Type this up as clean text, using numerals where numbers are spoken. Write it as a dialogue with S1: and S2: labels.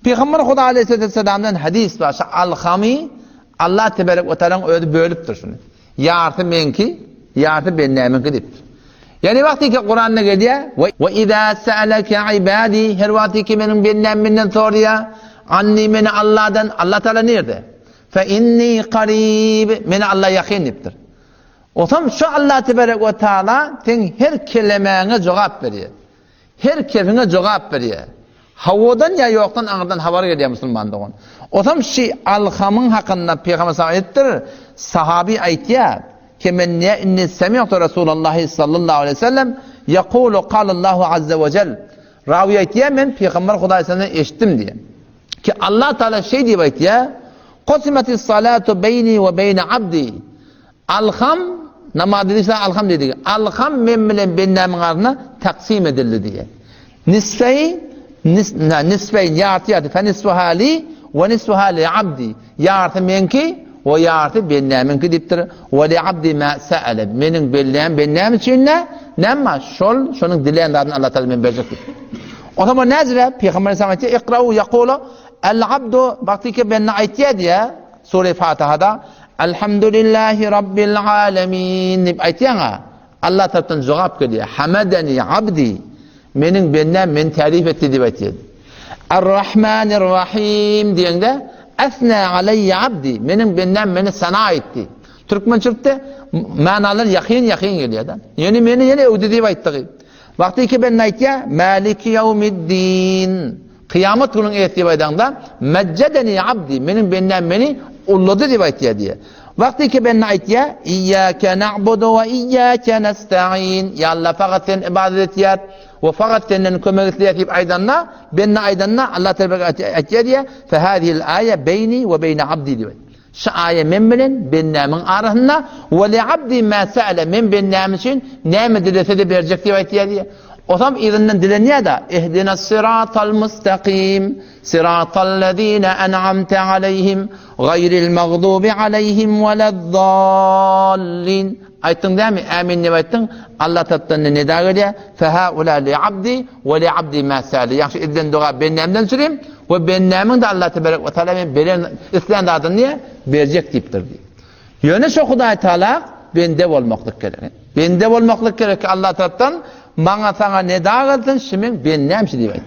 S1: Pygamber Huda aleýhissalamdan hadys bar, şu alhamy Allah teberek we taalaň özi bölüpdir şuny. Ýarty meňki, ýarty bendämiňki diýipdir. Ýani wagty ki Kuranda gelýär, we iza sa'alaka ibadi her wagty ki meniň bendäm menden soraýar, anni meni Allahdan, Allah taala nirde? Fe inni qarib, meni Allah ýakyn diýipdir. Otam şu Allah teberek we taala seň her kelemäňe jogap berýär. Her kefiňe jogap berýär. Hawadan ýa ýokdan aňyrdan habar gelýär musulman dogan. Osam şi alhamyň hakynda Pygamber sallam aýdypdyr, sahaby aýtýar, ki men ne inni semi'tu Rasulallahi sallallahu aleýhi we sellem ýekulu kalallahu azze we jel. Rawi aýtýar men Pygamber Hudaý sallam eşitdim diýýär. Ki Allah Taala şeý diýip aýtýar, Kusimetis salatu beýni we beýne abdi. Alham, namaz diýse alham diýdigi. Alham men bilen bendämiň arasynda taksym edildi diýýär. Nisfeý, nis, nisfeýn, ýarty ýarty, fe nisfuha li we nisfuha li abdi. Ýarty meňki we ýarty bendämiňki diýipdir. We li abdi ma sa'ale. Meniň bellän bendäm üçin-de näme şol, şonuň dilän zadyny Allah Taala men berjek diýipdir. O zaman näzire Pygamber sallallahu aýtýar, ikra'u yaqulu al abdu wagty ki bende aýtýar diýär. Sure Fatihada Elhamdülillahi Rabbil alemin diýip aýtýaň-a, Allah tarapdan jogap gelýär. Hamadani abdi. Meniň bendäm meni täryp etdi diýip aýtýar. Ar-Rahmanir-Rahim diýende Esna alayya abdi. Meniň bendäm meni sana etdi. Türkmençilikde manalar ýakyn-ýakyn gelýär-de. Ýöne meni ýene öwdi diýip aýtdygy. Wagty ki bende aýtýar, Maliki ýewmiddin. Kyýamat günüň eýesi diýip aýdaňda, Mejjedeni abdi, meniň bendäm meni ullady diýip aýtýar diýýär. Wagty ki bende aýtýar, Iýýäke na'budu we iýýäke nesta'in. Ýa Allah, fakat sen ibadet etýär we fakat senden kömek isleýär diýip aýdanda, bende aýdanda Allah tebarek aýtýar diýýär, Fe hazihil aýa beýni we beýne abdi diýip aýtýar. Şu aýa men bilen bendämiň arasynda, we li abdi ma sa'ale, men bendäm üçin näme dilese-de berjek diýip aýtýar diýýär. Osam yzyndan dilenýär-de, Ihdinas siratal mustaqim, siratal lezine en'amte aleýhim, gaýril magdubi aleýhim weleddallin. Aýtdyň dämi? Ämin diýip aýtdyň. Allah tarapdan nida gelýär, Fehaula li abdi we li abdi ma sa'ale. Ýagşy edilen doga bendämden süreyim we bendämiň-de Allah tebarek we taala men beren islän zadyny diýe berjek diýipdir diýip. Ýöne şo Hudaý Taala bende bolmaklyk gerek. Bende bolmaklyk gerek ki Allah tarapdan maňa saňa nida gelsin, şu meň bendäm şu diýip aýt.